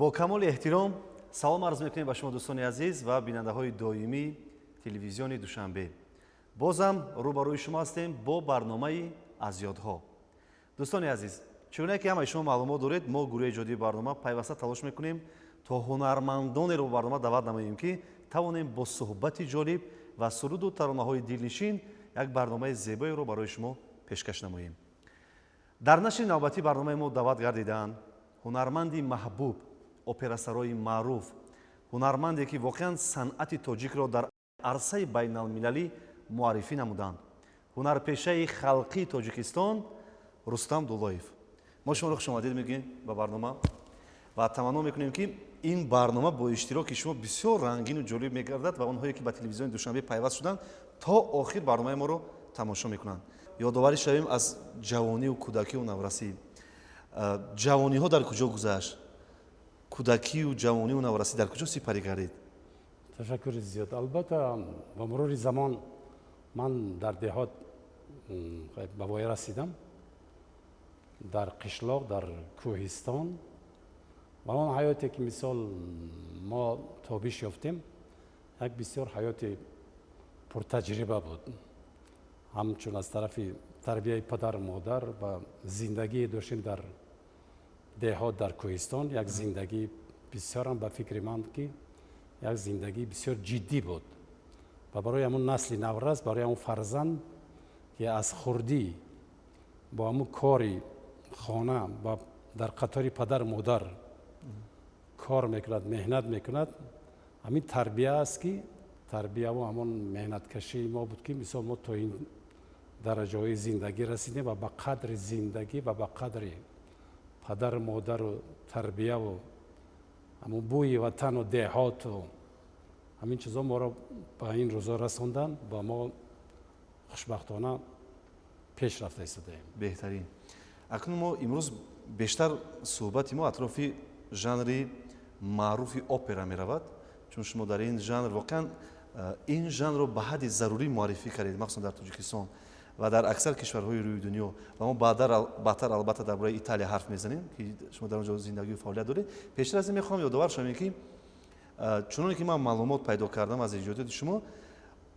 Бо камоли эҳтиром салом арз мекунем ба шумо, дӯстони азиз ва бинандаҳои доимии Телевизиони Душанбе. Бозам рӯбарӯи шумо ҳастем бо барномаи «Аз ёдҳо». Дӯстони азиз, чуноне ки ҳамаи шумо маълумот доред, мо, гурӯҳи эҷодии барнома, пайваста талош мекунем, то ҳунармандонеро ба барнома даъват намоем, ки тавонем бо суҳбати ҷолиб ва суруду таронаҳои дилнишин як барномаи зебоеро барои шумо пешкаш намоем. Дар нашри навбатии барномаи мо даъват гардидаанд ҳунарманди маҳбуб, операсарои маъруф, ҳунарманде, ки воқеан санъати тоҷикро дар арсаи байналмилалӣ муаррифӣ намуданд, ҳунарпешаи халқии Тоҷикистон Рустам Дуллоев. Мо шуморо хушомадед мегӯем ба барнома ва таманно мекунем, ки ин барнома бо иштироки шумо бисёр рангину ҷолиб мегардад ва онҳое, ки ба Телевизиони Душанбе пайваст шуданд, то охир барномаи моро тамошо мекунанд. Ёдоварӣ шавем аз ҷавонию кӯдакию наврасӣ. Ҷавониҳо дар куҷо гузашт? Кӯдакию ҷавонию наврасӣ дар куҷо сипарӣ гардид? Ташаккури зиёд. Албатта, ба мурури замон ман дар деҳот ба воя расидам, дар қишлоқ, дар кӯҳистон. Ва он ҳаёте, ки мисол мо тобиш ёфтем, як бисёр ҳаёти пуртаҷриба буд. Ҳамчун аз тарафи тарбияи падару модар ва зиндагие доштем дар деҳот, дар кӯҳистон, як зиндагии бисёрам, ба фикри ман, ки як зиндагии бисёр ҷиддӣ буд ва барои ҳамун насли наврас, барои ҳамун фарзанд, ки аз хурдӣ бо ҳамун кори хона ва дар қатори падару модар кор мекунад, меҳнат мекунад, ҳамин тарбия аст, ки тарбияву ҳамон меҳнаткашии мо буд, ки мисол мо то ин дараҷаҳои зиндагӣ расидем ва ба қадри зиндагӣ ва ба қадри падару модару тарбияву ҳамун бӯи ватану деҳоту ҳамин чизо моро ба ин рӯзо расонданд ва мо хушбахтона пеш рафта истодаем. Беҳтарин. Акнун мо имрӯз бештар суҳбати мо атрофи жанри маъруфи опера меравад, чун шумо дар ин жанр воқеан ин жанрро ба ҳадди зарурӣ муаррифӣ кардед, махсусан дар Тоҷикистон ва дар аксар кишварҳои рӯи дунё. Ва мо баъдтар, албатта, дар бораи Италия ҳарф мезанем, ки шумо дар он ҷо зиндагию фаъолият доред. Пештар аз ин мехоҳам ёдовар шавем, ки чуноне ки ман маълумот пайдо кардам аз эҷодиёти шумо,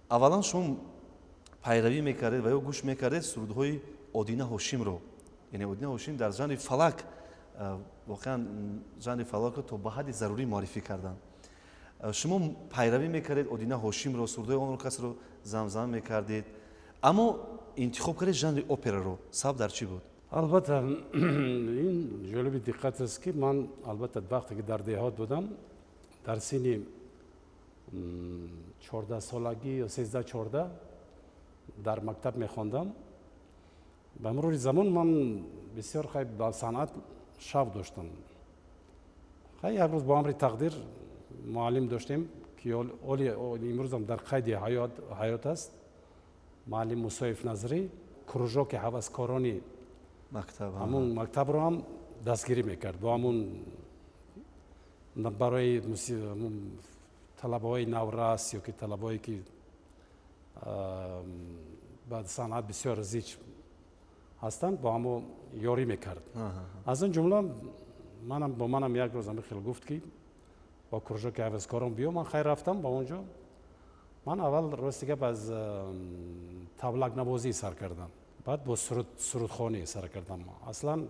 аввалан шумо пайравӣ мекардед ва ё гӯш мекардед сурудҳои Одина Ҳошимро. Яъне Одина Ҳошим дар жанри фалак, воқеан жанри фалакро то ба ҳадди зарурӣ муаррифӣ карданд. Шумо пайравӣ мекардед Одина Ҳошимро, сурудҳои онро касро замзама мекардед, аммо интихоб кардед жанри операро. Сабаб дар чӣ буд? Албатта, ин ҷолиби диққат аст, ки ман, албатта, вақте ки дар деҳот будам, дар синни 14-солагӣ ё 13-14 дар мактаб мехондам. Ба мурури замон ман бисёр, хай, ба санъат шавқ доштам. Хай, як рӯз бо амри тақдир муаллим доштем, ки оли имрӯзам дар қайди ҳаёт аст, муаллим Мусоев Назрӣ. Кружоки ҳаваскорони ҳамун мактабро ҳам дастгирӣ мекард. Бо ҳамун барои талабаҳои наврас ё ки талабаҳое, ки ба санъат бисёр зич ҳастанд, бо ҳамо ёрӣ мекард. Аз он ҷумла манам, бо манам як рӯз ҳамин хел гуфт, ки бо кружоки ҳаваскорон биё. Ман, хайр, рафтам ба он ҷо. Ман аввал, рости гап, аз таблакнавозӣ сар кардам, баъд бо сурудхонӣ сар кардам. Аслан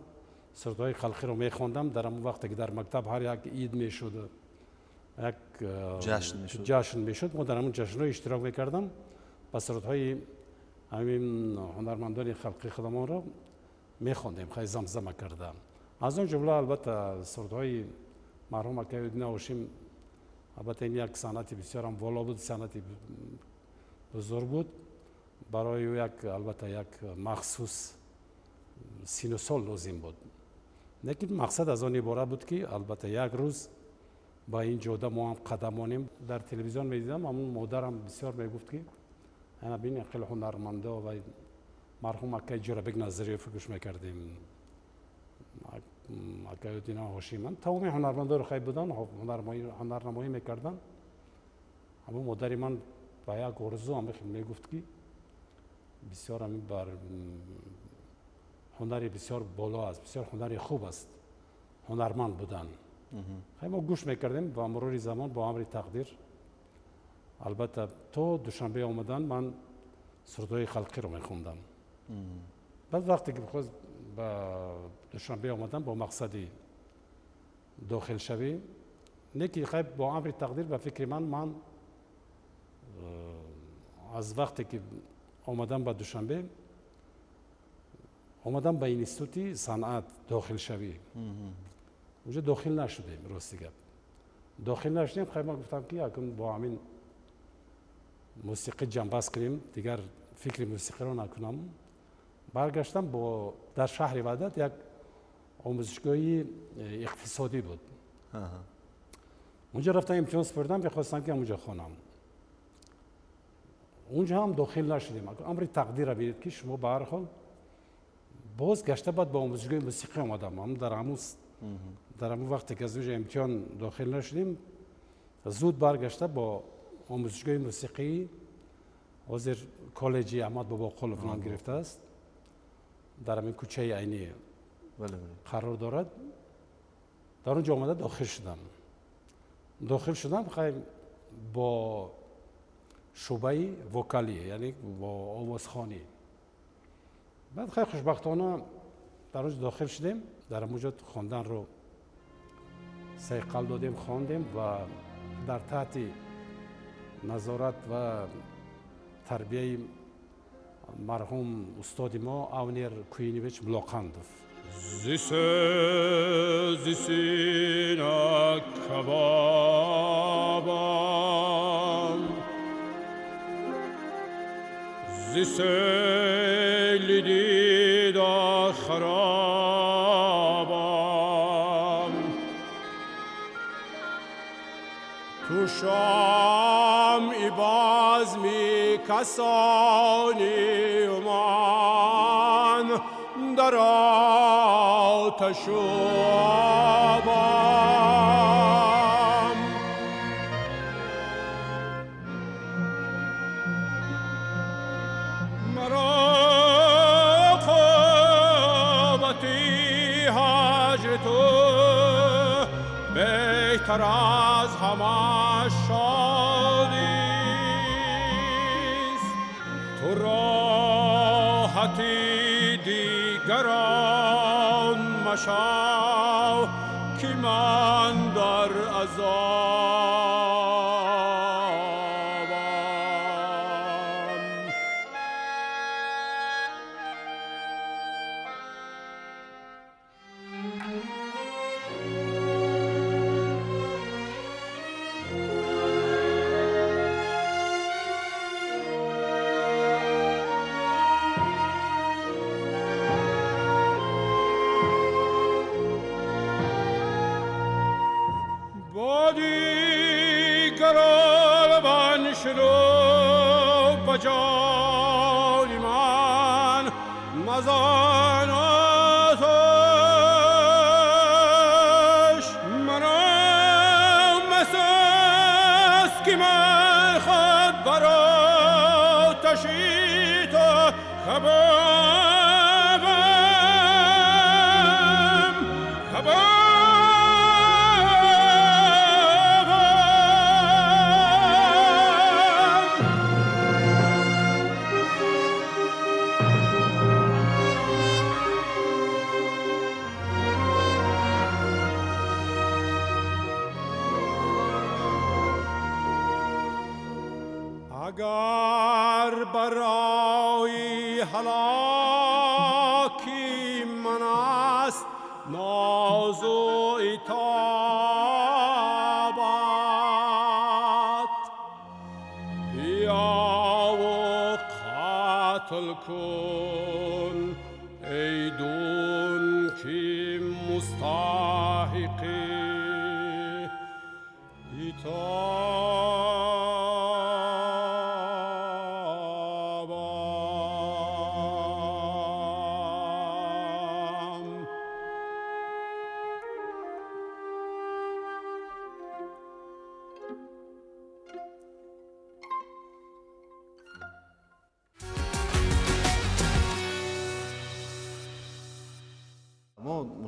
сурудҳои халқиро мехондам. Дар ҳамон вақте ки дар мактаб ҳар як ид мешуд, як ҷашн мешуд, мо дар ҳамон ҷашнҳо иштирок мекардам ба сурудҳои ҳамин ҳунармандони халқи худамонро мехондем, хай, замзама карда. Аз он ҷумла, албатта, сурудҳои марҳум акаи Одина Ҳошим. Албатта, ин як санъати бисёрам воло буд, санъати бузург буд. Барои ӯ як, албатта, як махсус сину сол лозим буд, лекин мақсад аз он иборат буд, ки, албатта, як рӯз ба ин ҷода мо ҳам қадам монем. Дар телевизион медидам, ҳамун модарам бисёр мегуфт, ки ана бин, хеле ҳунармандо ва марҳум акаи Ҷӯрабек Назариев гӯш мекардем, акаи Одина Ҳошим, тамоми ҳунармандоро, хай, будан, ҳунарнамоӣ мекарданд. Ҳамун модари ман ба як орзу ҳам мегуфт, ки бисёр ҳамин бар ҳунари бисёр боло аст, бисёр ҳунари хуб аст ҳунарманд будан. Хай, мо гӯш мекардем. Ба мурури замон, бо амри тақдир, албатта, то Душанбе омадан ман сурудҳои халқиро мехондам. Баъд вақте ки хост ба Душанбе омадам бо мақсади дохилшавӣ, не ки хай, бо амри тақдир, ба фикри ман, ман аз вақте ки омадам ба Душанбе, омадам ба институти санъат дохилшавӣ, уже дохил нашудем. Рости гап, дохил нашудем. Хай, ман гуфтам, ки акун бо ҳамин мусиқӣ ҷамбаст кунем, дигар фикри мусиқиро накунам. Баргаштам, бо дар шаҳри Ваҳдат як омӯзишгоҳи иқтисодӣ буд, унҷо рафтам, имтиҳон супурдам, мехостам, ки ҳамунҷо хонам. Унҷо ҳам дохил нашудем. Амри тақдира бинед, ки шумо ба ҳар ҳол боз гашта, баъд ба омӯзишгоҳи мусиқӣ омадам. Дар ҳамун вақте ки аз унҷо имтиҳон дохил нашудем, зуд баргашта бо омӯзишгоҳи мусиқӣ, ҳозир коллеҷи Аҳмад Бобоқулов ном гирифтааст, дар ҳамин кӯчаи Айнӣ қарор дорад, дар он ҷо омада дохил шудам. Дохил шудам, хай, бо шӯъбаи вокалӣ, яъне бо овозхонӣ. Баъд, хай, хушбахтона дар он ҷо дохил шудем, дар ҳамон ҷо хонданро сайқал додем, хондем ва дар таҳти назорат ва тарбияи марҳум устоди мо Авнер Куиневич Мулоқандов. Зи сӯзи сина кабобам, зи сейли дида харобам. Ту шамъи базми касонӣ, ман дар оташу обам. Маро уқубати ҳаҷри ту беҳтар аз ҳама шодист. Ту роҳати дигарон машав, ки ман дар азобам. Бо дигарон банд шуду ба ҷони ман мазан оташ. Маро бас аст, ки ман худ бар оташи ту кабобам, кабобам. Агар барои ҳалоки ман аст нозу итобат, биёву қатл кун, эй дун, ки мустаҳиқи итобам.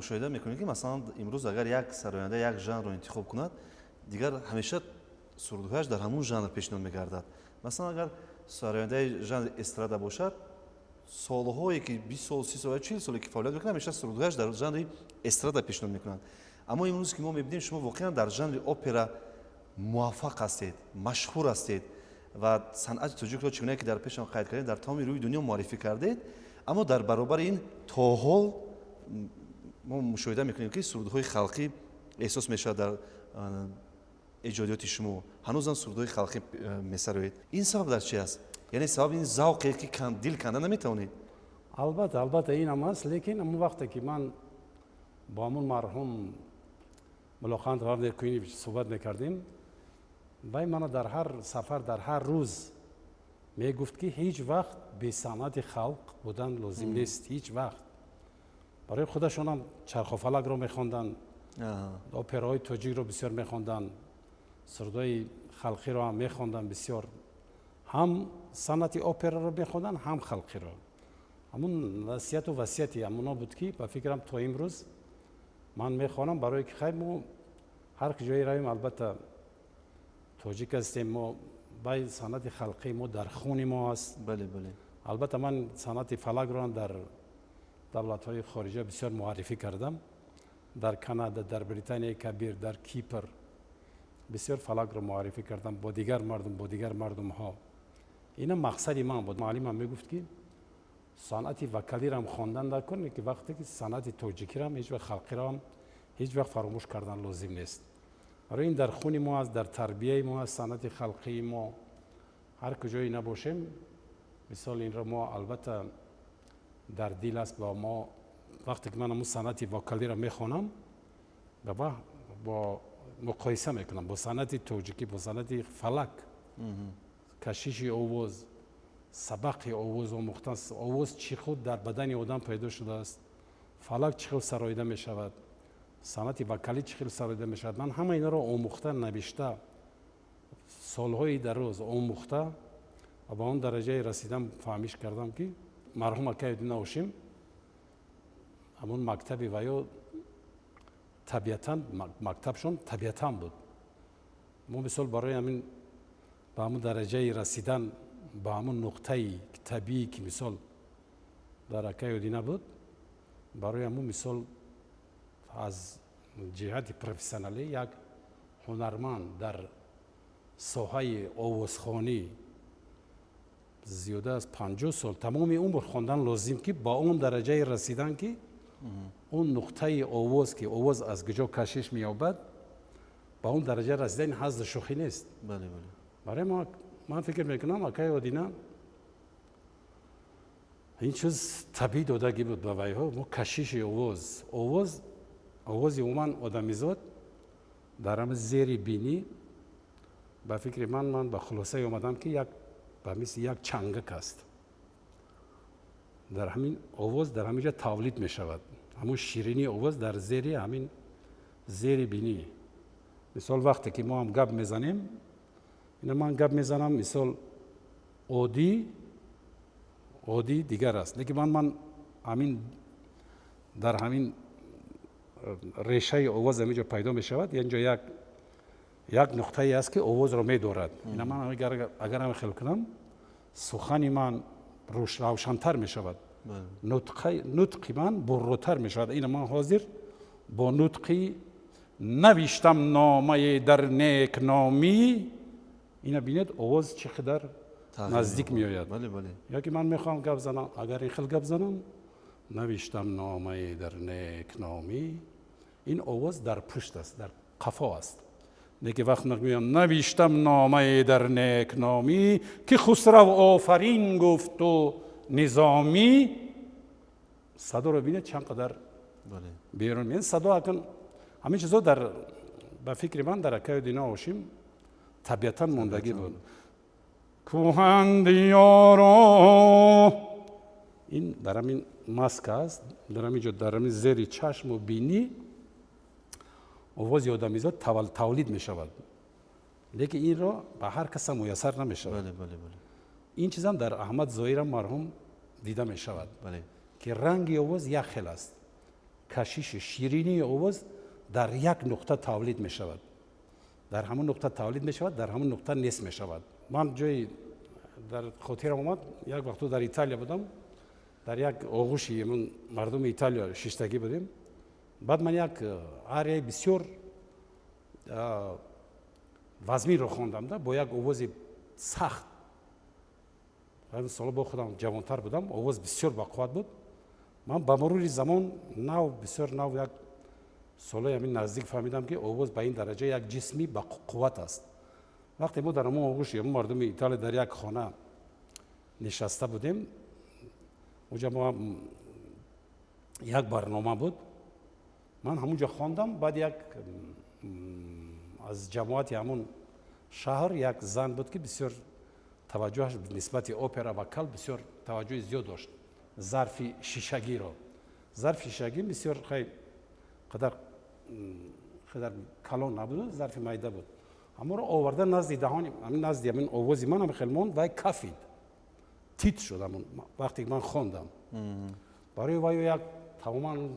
Мушоҳида мекунем, ки масалан имрӯз агар як сароянда як жанрро интихоб кунад, дигар ҳамеша сурудҳояш дар ҳамун жанр пешниҳод мегардад. Масалан, агар сарояндаи жанри эстрада бошад, солҳое ки 20 сол, 30 сол, 40 соле ки фаъолият мекунад, ҳамеша сурудҳояш дар жанри эстрада пешниҳод мекунанд. Аммо имрӯз ки мо мебинем, шумо воқеан дар жанри опера муваффақ ҳастед, машҳур ҳастед ва санъати тоҷикро, чӣ гуна ки дар пешам қайд кардем, дар тамоми рӯи дунё муаррифӣ кардед. Аммо дар баробари ин то ҳол мо мушоҳида мекунем, ки сурудҳои халқӣ эҳсос мешавад дар эҷодиёти шумо. Ҳанӯзам сурудҳои халқӣ месароед. Ин сабаб дар чи аст? Яъне сабаби ин завқе ки дил канда наметавонед? Албатта, албатта, инам аст, лекин ҳамон вақте ки ман бо ҳамун марҳум Мулоқанд Куинович суҳбат мекардем, вай мана дар ҳар сафар, дар ҳар рӯз мегуфт, ки ҳеҷ вақт бесанъати халқ будан лозим нест, ҳеҷ вақт. Барои худашонам Чархофалакро мехонданд, операҳои тоҷикро бисёр мехонданд, сурудҳои халқиро ҳам мехонданд бисёр. Ҳам санъати операро мехонданд, ҳам халқиро. Ҳамун насиҳату васияти ҳамуно буд, ки ба фикрам то имрӯз ман мехонам, барое ки хай, мо ҳар ҷое равем, албатта, тоҷик ҳастем мо, бай санъати халқии мо дар хуни мо аст. Бале, бале. Албатта, ман санъати фалакро дар давлатҳои хориҷа бисёр муаррифӣ кардам: дар Канада, дар Британияи Кабир, дар Кипр бисёр фалакро муаррифӣ кардам бо дигар мардум, бо дигар мардумҳо. Ина мақсади ман буд. Муаллимам мегуфт, ки санъати вокалирам хондан накун, ки вақте ки санъати тоҷикирам ҳеҷ вақт, халқироам ҳеҷ вақт фаромӯш кардан лозим нест. Барои ин дар хуни мо аст, дар тарбияи мо аст санъати халқии мо. Ҳар куҷое набошем, мисол, инро мо албатта дар дил аст ба мо. Вақте ки ман ҳамун санъати вокалиро мехонам, бо муқоиса мекунам бо санъати тоҷикӣ, бо санъати фалак, кашиши овоз, сабақи овоз омӯхтан, овоз чӣ худ дар бадани одам пайдо шудааст, фалак чӣ хел сароида мешавад, санъати вокалӣ чӣ хел сароида мешавад. Ман ҳама инро омӯхта, навишта, солҳои дароз омӯхта ва ба он дараҷае расидам, фаҳмиш кардам, ки марҳум акай Одина Ҳошим ҳамон мактаби ваё табиатан, мактабшон табиатан буд. Мо, мисол, барои ҳамин ба ҳамон дараҷаи расидан, ба ҳамон нуқтаи табиӣ, ки мисол дар акай Одина буд, барои ҳамон, мисол, аз ҷиҳати профессионалӣ як ҳунарманд дар соҳаи овозхонӣ зиёда аз 50 сол тамоми умр хондан лозим, ки ба он дараҷае расидан, ки он нуқтаи овоз, ки овоз аз куҷо кашиш меёбад, ба он дараҷа расидан ҳазлу шӯхӣ нест. Барои мо, ман фикр мекунам, акай Одина ин чиз табиӣ додагӣ буд ба вайҳо. Мо кашиши овоз, овози умуман одамизод дар ҳами зери бинӣ, ба фикри ман, ман ба хулосае омадам, ки як ба мисли як чангак аст. Дар ҳамин овоз дар ҳамин ҷо тавлид мешавад, ҳамун ширинии овоз дар зери ҳамин зери бинӣ. Мисол, вақте ки мо ҳам гап мезанем, ина ман гап мезанам, мисол, оддӣ оддӣ дигар аст, лекин ман ҳамин дар ҳамин решаи овоз ҳамин ҷо пайдо мешавад. Инҷо як нуқтае аст, ки овозро медорад. Ина ман агар ҳамин хел кунам, сухани ман равшантар мешавад, нутқи ман бурротар мешавад. Ина ман ҳозир бо нутқи «навиштам номае дар некномӣ», ина бинед, овоз чӣ қадар наздик меояд. Ё ки ман мехоҳам гап занам, агар ин хел гап занам: «навиштам номае дар некномӣ», ин овоз дар пушт аст, дар қафо аст. Лекин вақт мегӯям: «навиштам номае дар некномӣ, ки Хусрав офарин гуфту Низомӣ», садоро бинед, чанд қадар берун меяд садо. Акн ҳамин чизо дар, ба фикри ман, дар акай Одина Ҳошим табиатан мондагӣ буд. Кӯҳандиёро ин дар ҳамин маска аст, дар ҳамин ҷо, дар ҳамин зери чашму бинӣ овози одамизод тавлид мешавад, лекин инро ба ҳар каса муяссар намешавад. Ин чизам дар Аҳмад Зоирам марҳум дида мешавад, ки ранги овоз як хел аст. Кашиши ширинии овоз дар як нуқта тавлид мешавад, дар ҳамон нуқта тавлид мешавад, дар ҳамон нуқта нест мешавад. Ман ҷои дар хотирам омад, як вақто дар Италия будам, дар як оғӯши мардуми Италия шиштагӣ будем. Баъд ман як арияи бисёр вазминро хондам да бо як овози сахт. Сола бо худам ҷавонтар будам, овоз бисёр бақувват буд. Ман ба мурури замон нав, бисёр нав, як солаи ҳамин наздик фаҳмидам, ки овоз ба ин дараҷа як ҷисми бақувват аст. Вақте мо дар ҳамон оғӯши ҳамон мардуми Италия дар як хона нишаста будем, онҷа мо як барнома буд, ман ҳамунҷо хондам. Баъд як аз ҷамоати ҳамон шаҳр як зан буд, ки бисёр таваҷҷӯҳаш нисбати опера вокал бисёр таваҷҷӯҳи зиёд дошт. Зарфи шишагиро, зарфи шишагӣ бисёр хай қадар қадар калон набуд, зарфи майда буд. Ҳамонро оварда назди даҳони, назди ҳамин овози ман ҳам хел монд, вай кафид, тит шуд. Ҳамон вақте ман хондам, барои вай як тамоман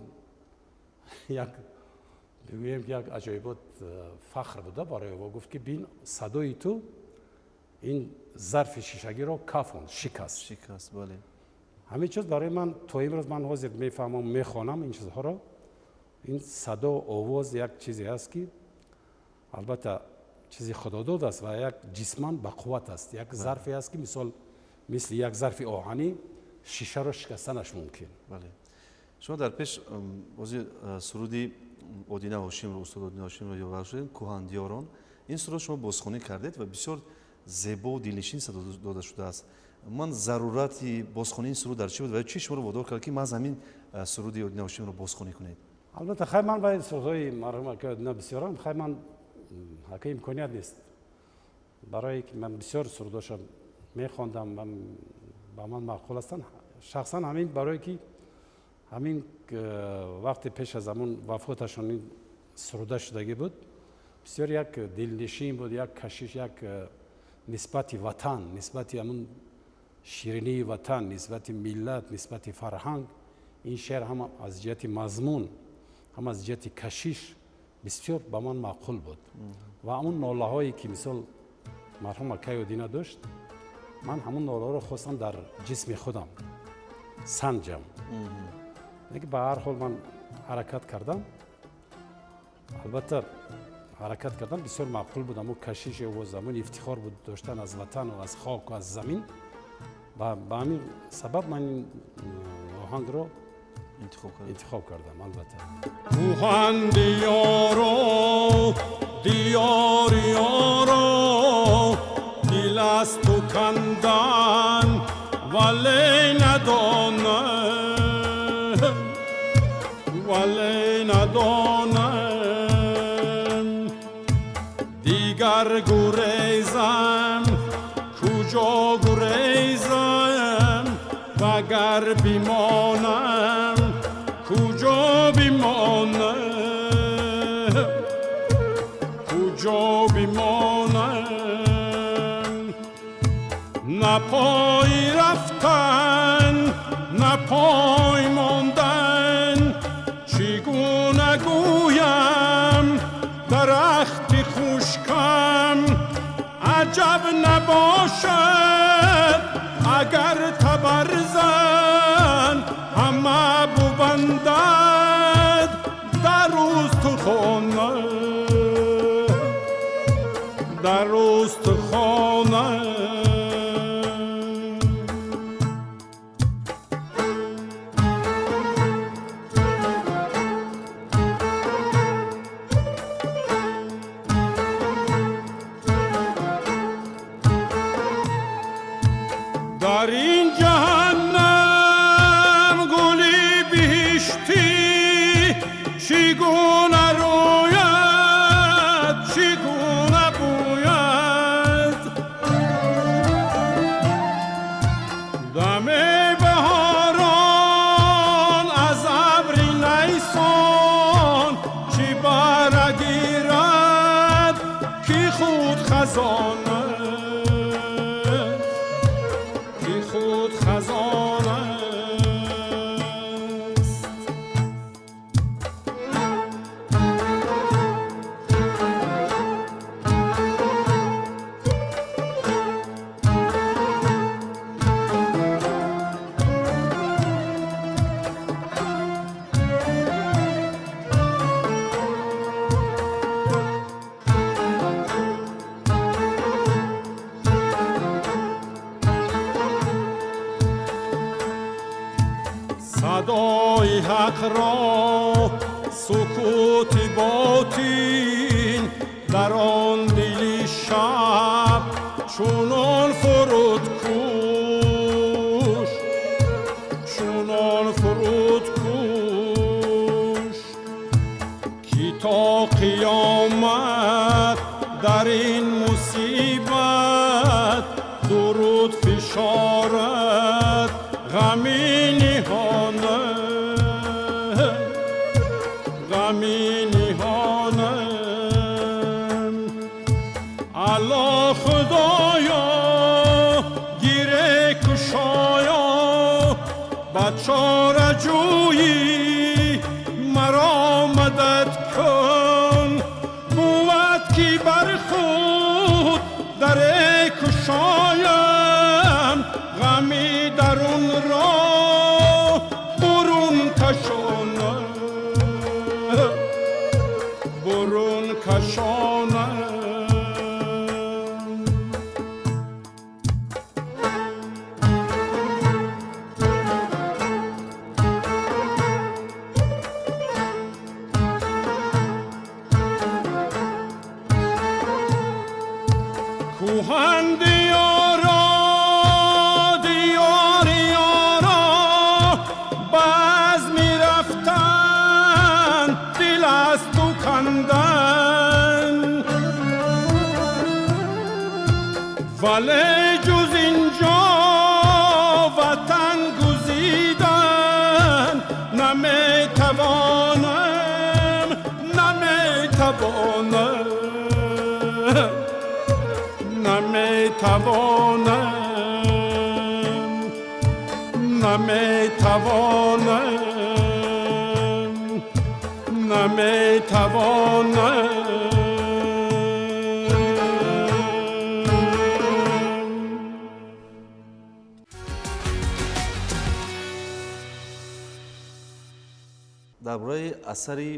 як, бигӯем ки, як аҷоибот фахр буда барои ва гуфт, ки бин, садои ту ин зарфи шишагиро кафонд, шикаст. Шикаст, бале. Ҳамин чиз барои ман то имрӯз, ман ҳозир мефаҳмам, мехонам ин чизҳоро. Ин садо, овоз як чизе аст, ки албатта чизи худодод аст ва як ҷисман бақувват аст, як зарфе аст, ки мисол мисли як зарфи оҳанӣ шишаро шикастанаш мумкин. Бале, шумо дар пеш бози суруди Одина Ҳошимро, устод Одина Ҳошимро ёдовар шудем, «Кӯҳандиёрон». Ин сурудро шумо бозхонӣ кардед ва бисёр зебову дилнишин садо дода шудааст. Ман зарурати бозхонии ин суруд дар чӣ буд ва чӣ шуморо водор кард, ки маҳз ҳамин суруди Одина Ҳошимро бозхонӣ кунед? Албатта, хай, ман ба сурудҳои марҳум ака Одина бисёрам. Хай, ман ака имконият нест, барое ки ман бисёр сурудҳоша мехондам, ба ман маъқул ҳастанд шахсан. Ҳамин барое ки ҳамин вақте пеш аз ҳамон вафоташон ин суруда шудагӣ буд, бисёр як дилнишин буд, як кашиш, як нисбати ватан, нисбати ҳамон ширинии ватан, нисбати миллат, нисбати фарҳанг. Ин шеър ҳам аз ҷиҳати мазмун, ҳам аз ҷиҳати кашиш бисёр ба ман маъқул буд. Ва ҳамон нолаҳое ки мисол марҳум акай Одина дошт, ман ҳамон нолаҳоро хостам дар ҷисми худам санҷам. Лекин ба ҳар ҳол ман ҳаракат кардам, албатта ҳаракат кардам. Бисёр маъқул буд ҳамон кашиши овоз, ҳамон ифтихор буд доштан аз ватану аз хоку аз замин. Ба ҳамин сабаб ман ин оҳангро интихоб кардам, албатта. Кӯҳандиёро, диёри ёро, дил аз ту кандан, вале надонам, вале надонам. Дигар гурезам, куҷо гурезам? Вагар бимонам, куҷо бимонам, куҷо бимонам? На пой рафтан, на пой мондан, чӣ гуна гӯям, дарахти хушкам. Аҷаб набошад, агар табарзан ҳама бубандад дар устухона, дар устухона. Дар ин ҷаҳаннам гули биҳиштӣ чӣ гуна рӯяд, чӣ гуна бӯяд? Дами баҳорон аз абри найсон чӣ бара гирад, ки худ хазон аст, ки худ хазон аст. Садои ҳақро сукути ботин дар он дили шаб чунон фуруд куш, чунон фуруд куш, ки то қиёмат дар ин мусибат дуруд фишорад ғами ниҳонам, ғами ниҳонам. Алло Худоё, гире кушоё, ба чораҷӯӣ маро мадад кун. Бувад ки бар худ даре кушоям, ғами дарунро бурун кашонам, бурун кашонам. کوهن دیارا دیار یارا باز میرفتن دل از تو کندن، ولی جز اینجا وطن گزیدن نمیتوانم، نمیتوانم، نمیتوانم، نمیتوانم، نمیتوانم. Дар бораи асари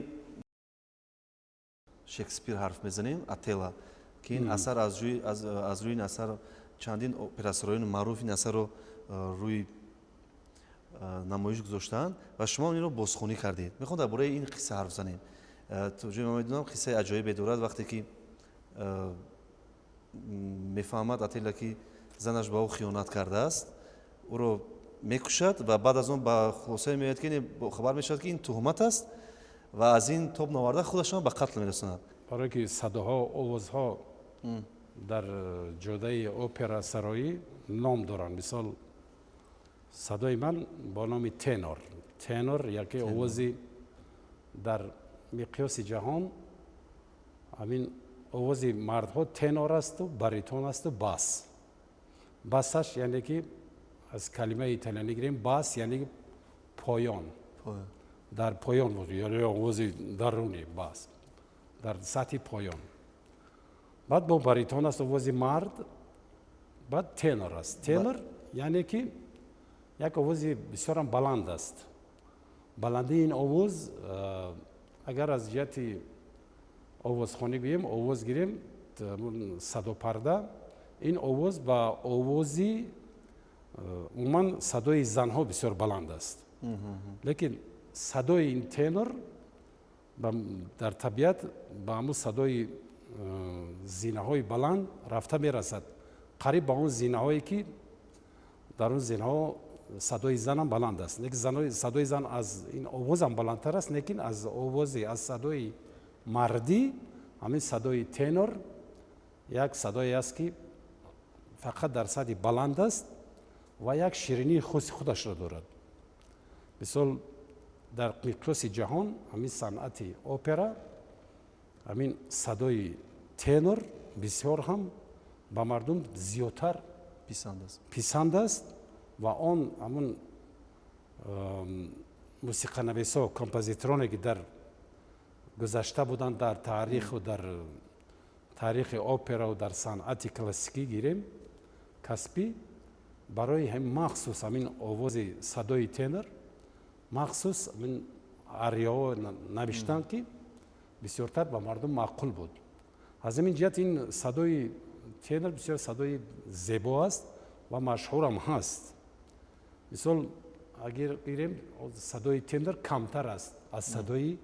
Шекспир ҳарф мезанем, Отелло, ки ин асар аз рӯи ин асар чандин операсароёни маъруф ин асарро рӯи намоиш гузоштаанд ва шумо инро бозхонӣ кардед. Мехоҳам дар бораи ин қисса ҳарф занем. То ҷое ман медонам, қиссаи аҷоибе дорад, вақте ки мефаҳмад Отелло, ки занаш ба ӯ хиёнат кардааст, ӯро мекушад ва баъд аз он ба хулосае меояд, ки хабар мешавад, ки ин туҳмат аст ва аз ин тоб наварда худашон ба қатл мерасонад. Барое ки садоҳо, овозҳо дар ҷодаи опера сароӣ ном доранд. Мисол, садои ман бо номи тенор. Тенор яке овози дар миқёси ҷаҳон, ҳамин овози мардҳо тенор асту баритон асту бас. Басаш яъне ки аз калимаи италиянӣ гирем, бас яъне поён. Дар поён буд, яъне овози даруни бас, дар сатҳи поён. Баъд бо баритон аст овози мард, баъд тенор аст. Тенор яъне ки як овози бисёрам баланд аст. Баландии ин овоз, агар аз ҷиҳати овозхонӣ гӯем, овоз гирем, садопарда, ин овоз ба овози умуман садои занҳо бисёр баланд аст. Лекин садои ин тенор дар табиат ба ҳамун садои зинаҳои баланд рафта мерасад, қариб ба он зинаҳое ки дар он зинаҳо садои занам баланд аст. Лекин садои зан аз ин овозам баландтар аст, лекин аз овози, аз садои мардӣ ҳамин садои тенор як садое аст, ки фақат дар сатҳи баланд аст ва як ширинии хоси худашро дорад. Мисол, дар миқёси ҷаҳон ҳамин санъати опера, ҳамин садои тенор бисёр ҳам ба мардум зиёдтар писанд аст ва он ҳамун мусиқанависо, композитороне, ки дар гузашта буданд, дар таъриху дар таърихи операву дар санъати классикӣ гирем, касбӣ, барои махсус ҳамин овози садои тенор махсус ҳамин арияҳо навиштанд, ки бисёртар ба мардум маъқул буд. Аз ҳамин ҷиҳат ин садои тенор бисёр садои зебо аст ва машҳурам ҳаст. Мисол, Агар гирем, садои тенор камтар аст аз садои,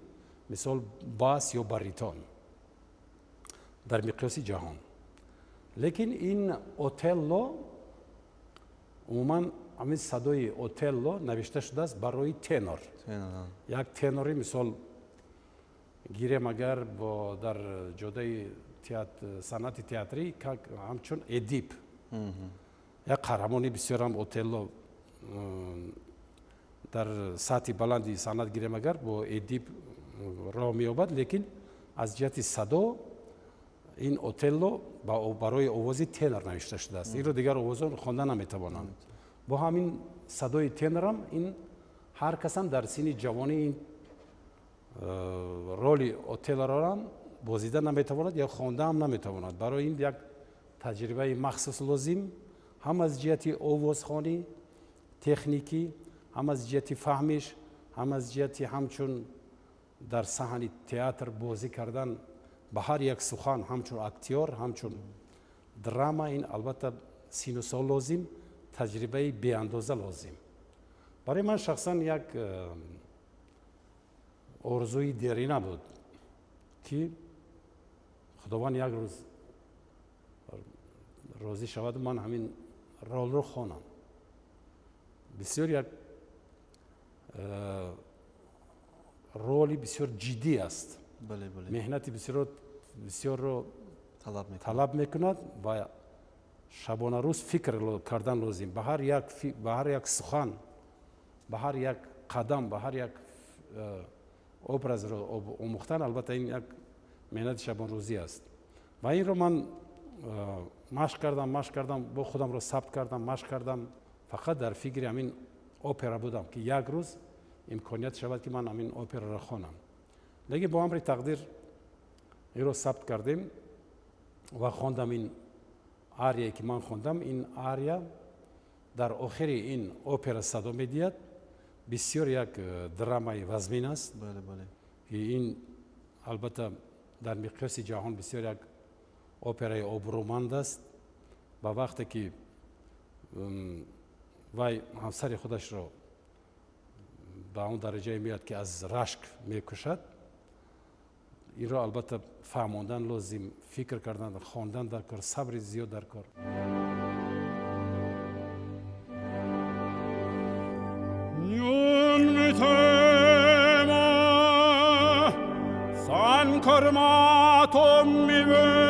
мисол, бас ё баритон дар миқёси ҷаҳон. Лекин ин Отелло, умуман, ҳамин садои Отелло навишта шудааст барои тенор. Як тенори, мисол, гирем агар, бо дар ҷодаи санъати театрӣ ҳамчун Эдип, як қаҳрамони бисёрам Отелло дар сатҳи баланди санъат гирем агар, бо Эдип роҳ меёбад. Лекин аз ҷиҳати садо ин Отелло барои овози тенор навишта шудааст. Инро дигар овозон хонда наметавонанд. Бо ҳамин садои тенорам ин ҳар касам дар синни ҷавонӣ ин роли Отеллорам бозида наметавонад ё хондаам наметавонад. Барои ин як таҷрибаи махсус лозим, ҳам аз ҷиҳати овозхонӣ, техникӣ, ҳам аз ҷиҳати фаҳмиш, ҳам аз ҷиҳати ҳамчун дар саҳни театр бозӣ кардан, ба ҳар як сухан ҳамчун актёр, ҳамчун драма. Ин албатта сину сол лозим, таҷрибаи беандоза лозим. Барои ман шахсан як орзуи дерина буд, ки Худованд як рӯз розӣ шаваду ман ҳамин ролро хонам. Бисёр як роли бисёр ҷиддӣ аст, меҳнати бисёрро талаб мекунад ва шабонарӯз фикр кардан лозим ба ҳар як сухан, ба ҳар як қадам, ба ҳар як образро омӯхтан. Албатта, ин як меҳнати шабонрӯзӣ аст ва инро ман машқ кардам, машқ кардам, бо худамро сабт кардам, машқ кардам. Фақат дар фикри ҳамин опера будам, ки як рӯз имконият шавад, ки ман ҳамин операро хонам. Лекин бо амри тақдир инро сабт кардем ва хондам. Ин арияе, ки ман хондам, ин ария дар охири ин опера садо медиҳад. Бисёр як драмаи вазмин аст, ки ин албатта дар миқёси ҷаҳон бисёр як операи обрӯманд аст. Ба вақте ки вай ҳамсари худашро ба он дараҷае меояд, ки аз рашк мекушад, инро албатта фаҳмондан лозим, фикр кардан, хондан дар кор, сабри зиёд дар кор. Niun mi temo, san cormato mi vede,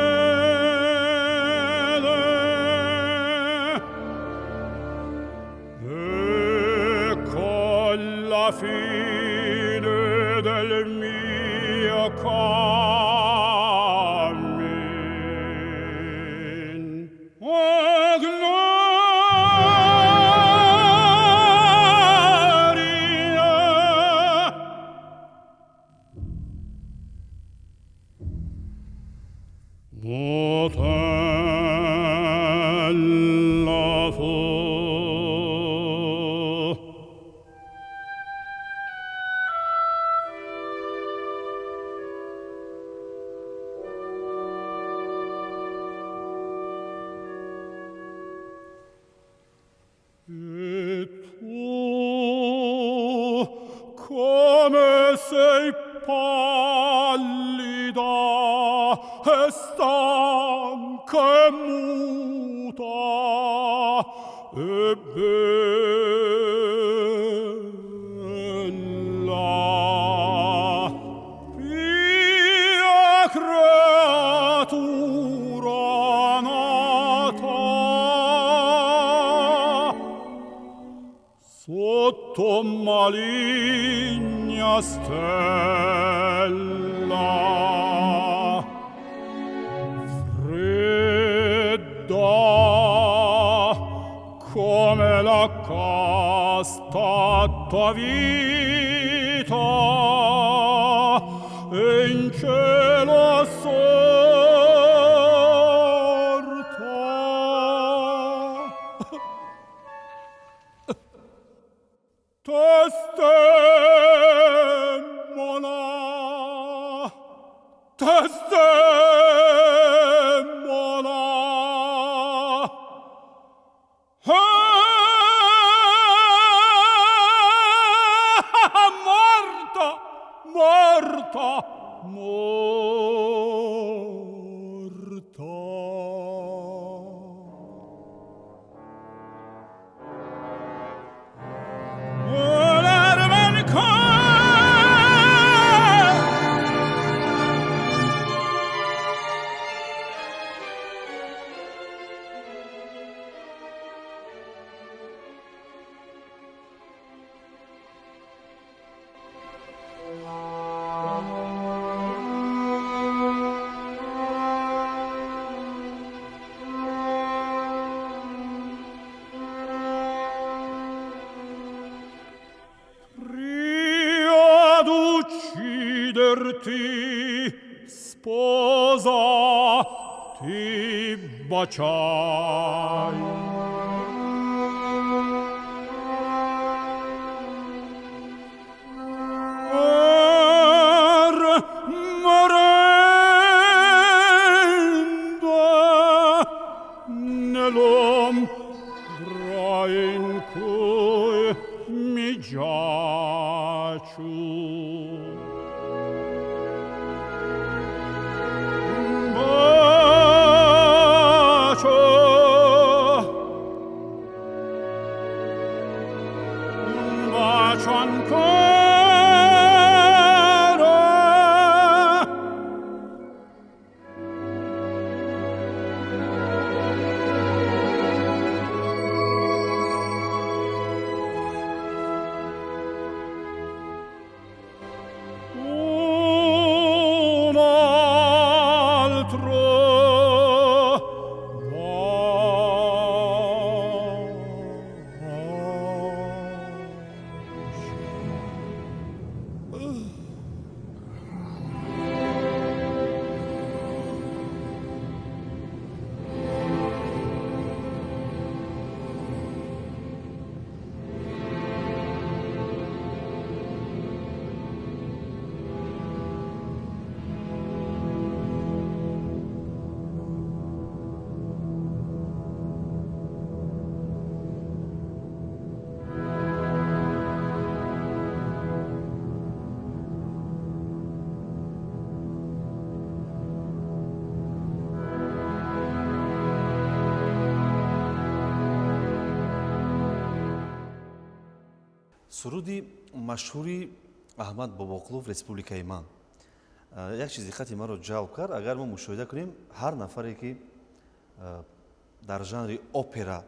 e con la fine del mio cammin. Oh, gloria! Otella fu. E tu come sei pallida e stanca e muta e bella, pia creatura nata sotto maligna stella, fredda come la casta tua vita e in cielo assorta. Desdemona, Desdemona, hey! Volerti sposa ti baciai. Er morendo nell'ombra in cui mi giacio. Суруди машҳури Аҳмад Бобоқулов «Республикаи ман» як чиз диққати маро ҷалб кард. Агар мо мушоҳида кунем, ҳар нафаре ки дар жанри опера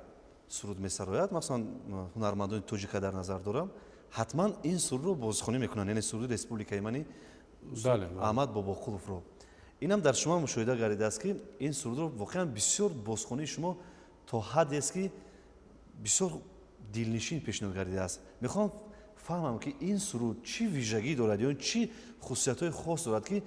суруд месарояд, махсусан ҳунармандони тоҷика дар назар дорам, ҳатман ин сурудро бозхонӣ мекунанд, яъне суруди «Республикаи мани» Аҳмад Бобоқуловро. Инам дар шумо мушоҳида гардидааст, ки ин сурудро воқеан бисёр бозхонии шумо то ҳаддест, ки бисёр дилнишин пешниҳод гардидааст. Мехоҳам фаҳмам, ки ин суруд чӣ вижагӣ дорад ё чӣ хусусиятҳои хос дорад, ки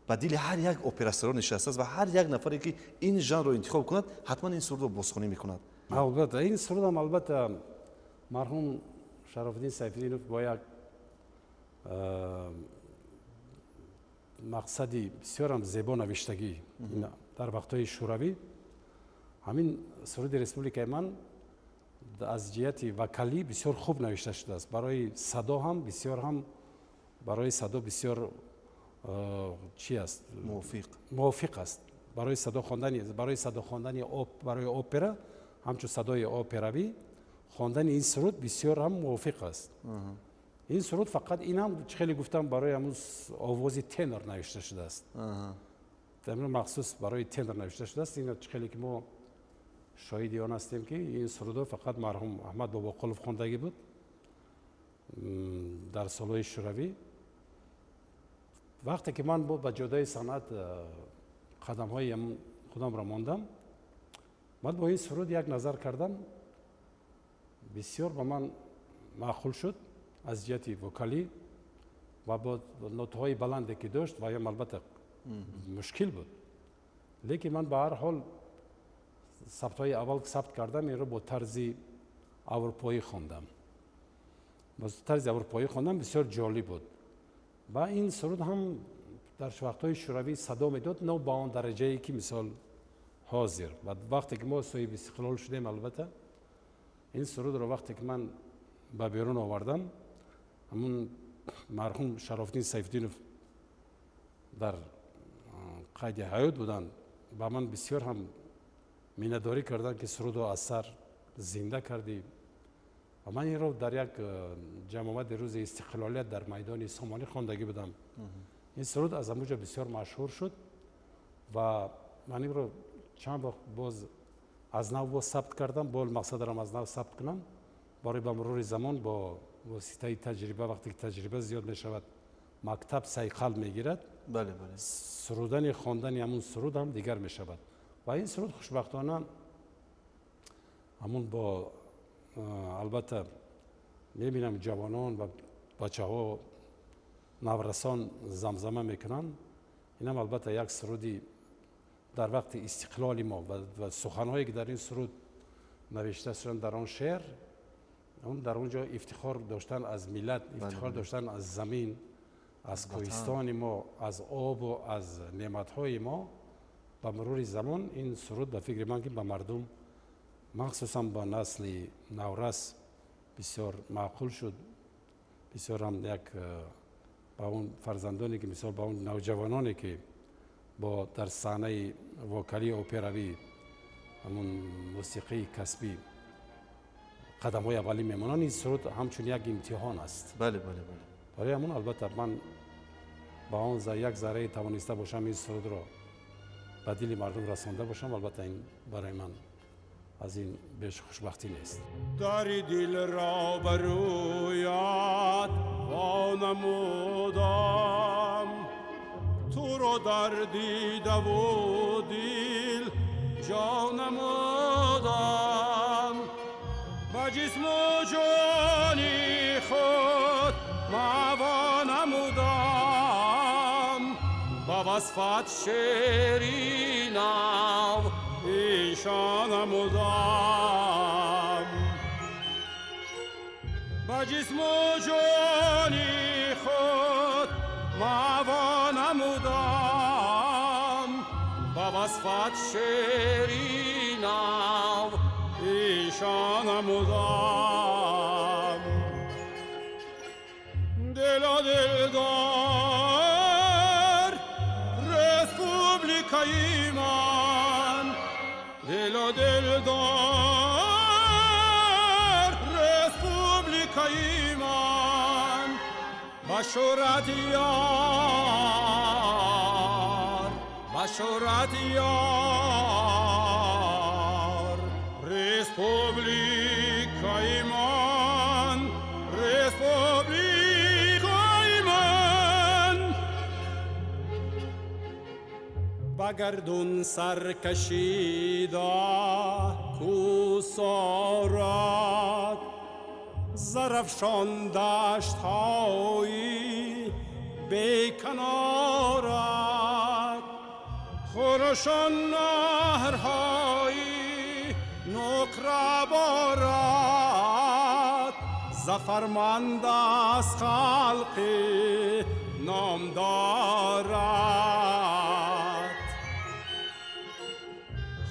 ба дили ҳар як операсаро нишастааст ва ҳар як нафаре, ки ин жанрро интихоб кунад, ҳатман ин сурудро бозхонӣ мекунад. Албатта, ин сурудам, албатта, марҳум Шарофиддин Сайфиддинов бо як мақсади бисёрам зебо навиштагӣ дар вақтҳои шӯравӣ. Ҳамин суруди «Республикаи ман» аз ҷиҳати вокалӣ бисёр хуб навишта шудааст, барои садо ҳам бисёр ҳам барои садо бисёр чи аст? Мувофиқ. Мувофиқ аст барои садо хондани, барои садо хондани, барои опера, ҳамчун садои операвӣ хондани ин суруд бисёр ҳам мувофиқ аст. Ин суруд фақат ин ҳам, чӣ хеле гуфтам, барои ҳамун овози тенор навишта шудааст, махсус барои тенор навишта шудааст. Ин чӣ хеле ки мо шоҳиди он ҳастем, ки ин сурудро фақат марҳум Аҳмад Бобоқулов хондагӣ буд дар солҳои шӯравӣ. Вақте ки ман ба ҷодаи санъат қадамҳои худамро мондам, ман бо ин суруд як назар кардам, бисёр ба ман маъқул шуд аз ҷиҳати вокалӣ ва бо нотаҳои баланде ки дошт, ва ям албатта мушкил буд, лекин ман ба ҳар ҳол сабтҳои аввал сабт кардам, инро бо тарзи аврупоӣ хондам, бо тарзи аврупоӣ хондам, бисёр ҷолиб буд. Ва ин суруд ҳам дар вақтҳои шӯравӣ садо медод, но ба он дараҷае ки мисол ҳозир. Ва вақте ки мо соҳиби истиқлол шудем, албатта, ин сурудро вақте ки ман ба берун овардам, ҳамун марҳум Шарофиддин Сайфиддинов дар қайди ҳаёт буданд, ба ман бисёр ҳам миннатдорӣ карданд, ки сурудро аз сар зинда кардӣ. Ва ман инро дар як ҷамъомади рӯзи истиқлолият дар майдони Сомонӣ хондагӣ будам. Ин суруд аз ҳамуҷо бисёр машҳур шуд ва ман инро чанд вақт боз аз нав боз сабт кардам, бо мақсад дорам аз нав сабт кунам барои ба мурури замон бо воситаи таҷриба, вақте ки таҷриба зиёд мешавад, мактаб сайқал мегирад, сурудани хондани ҳамун суруд ҳам дигар мешавад. Ва ин суруд хушбахтона ҳамун бо албатта мебинам, ҷавонон ва бачаҳо Наврасон замзама мекунанд. Инам албатта як суруди дар вақти истиқлоли мо ва суханҳое ки дар ин суруд навишта шуданд, дар он шеър, он дар он ҷо ифтихор доштан аз миллат, ифтихор доштан аз замин, аз кӯҳистони мо, аз обу аз неъматҳои мо. Ба мурури замон ин суруд, ба фикри ман, ки ба мардум, махсусан ба насли наврас бисёр маъқул шуд, бисёрам як ба он фарзандоне ки, мисол, ба он навҷавононе ки бо дар саҳнаи вокалии операвӣ, ҳамун мусиқии касбӣ қадамҳои аввалӣ мемонанд, ин суруд ҳамчун як имтиҳон аст. бале бале бале Барои ҳамон, албатта, ман ба он як заррае тавониста бошам, ин сурудро ба дили мардум расонда бошам, албатта, ин барои ман аз ин беш хушбахтӣ нест. Дари дилро ба рӯят вонамудам, туро дар дидаву дил ҷо намудам, ба ҷисму ҷони худ маъво намудам, ба васфат шеъри нав иншо намудам, ба ҷисму ҷони худ маъво намудам, ба васфат шеъри нав иншо намудам. Дилу дилдор, республикаи ман, дилу дилдор, республикаи ман, ба шӯҳрат ёр, ба шӯҳрат ёр, республикаи ман, республикаи ман. Ба гардун сар кашида кӯсорат, Зарафшон даштҳои беканорат, хурӯшон наҳрҳои нуқраборат, зафарманд аст халқи номдорат,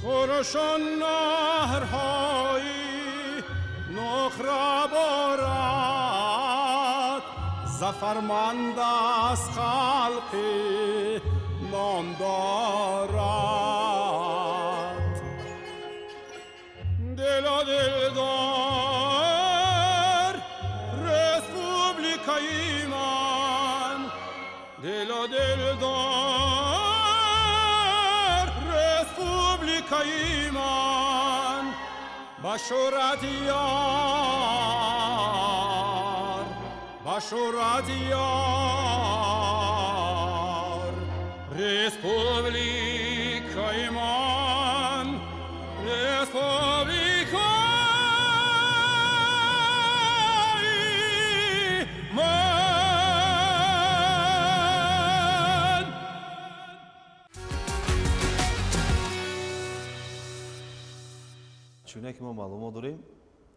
хурӯшон наҳрҳои нуқраборат, зафарманд аст халқи номдорат. Дилу дилдор, республикаи ман, дилу дилдор, республикаи ман, ба шӯҳрат ёр, ба шӯҳрат ёр, республикаи ман, республикаи ман. Чуне ки мо маълумот дорем,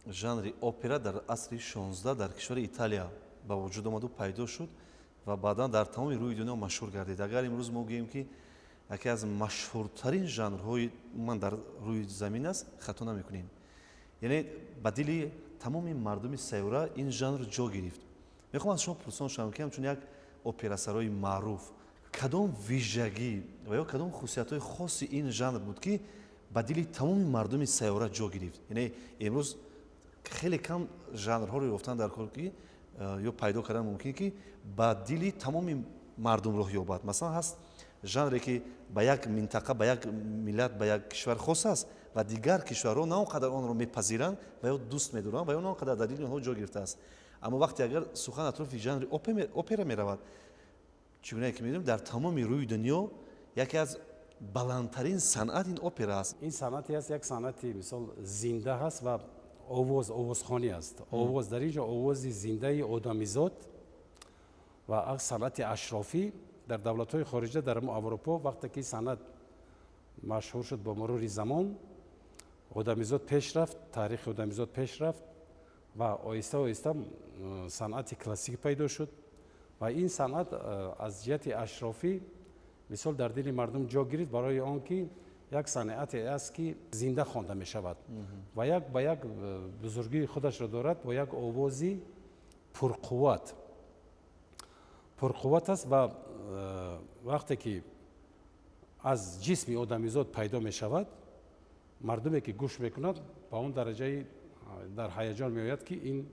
жанри опера дар асри 16 дар кишвари Италия ба вуҷуд омаду пайдо шуд ва баъдан дар тамоми рӯи дунё машҳур гардид. Агар имрӯз мо гӯем, ки яке аз машҳуртарин жанрҳои ман дар рӯи замин аст, хато намекунем. Яъне ба дили тамоми мардуми сайёра ин жанр ҷо гирифт. Мехоҳам аз шумо пурсон шавам, ки ҳамчун як операсарои маъруф, кадом вижагӣ ва ё кадом хусусиятҳои хоси ин жанр буд, ки ба дили тамоми мардуми сайёра ҷо гирифт? Яъне имрӯз хеле кам жанрҳоро ёфтан дар кор, ки ё пайдо кардан мумкин, ки ба дили тамоми мардум роҳ ёбад. Масалан, ҳаст жанре, ки ба як минтақа, ба як миллат, ба як кишвар хос аст ва дигар кишварҳо на он қадар онро мепазиранд ва ё дӯст медоранд ва ё на он қадар дар дили онҳо ҷо гирифтааст. Аммо вақте агар сухан атрофи жанри опера меравад, чӣ гунае ки медонем, дар тамоми рӯи дунё яке аз баландтарин санъат ин опера аст. Ин санъате аст, як санъати, мисол, зинда ҳаст ва овоз, овозхонӣ аст. Овоз дар ин ҷо овози зиндаи одамизод. Ва санъати ашрофӣ дар давлатҳои хориҷа, дар Аврупо, вақте ки санъат машҳур шуд, бо мурури замон одамизод пеш рафт, таърихи одамизод пеш рафт ва оҳиста оҳиста санъати классикӣ пайдо шуд. Ва ин санъат аз ҷиҳати ашрофӣ, мисол, дар дили мардум ҷо гирифт, барои он ки як санъате аст, ки зинда хонда мешавад ва як ба як бузургии худашро дорад, бо як овози пурқувват, пурқувват аст. Ва вақте ки аз ҷисми одамизод пайдо мешавад, мардуме ки гӯш мекунад, ба он дараҷаи дар ҳаяҷон меояд, ки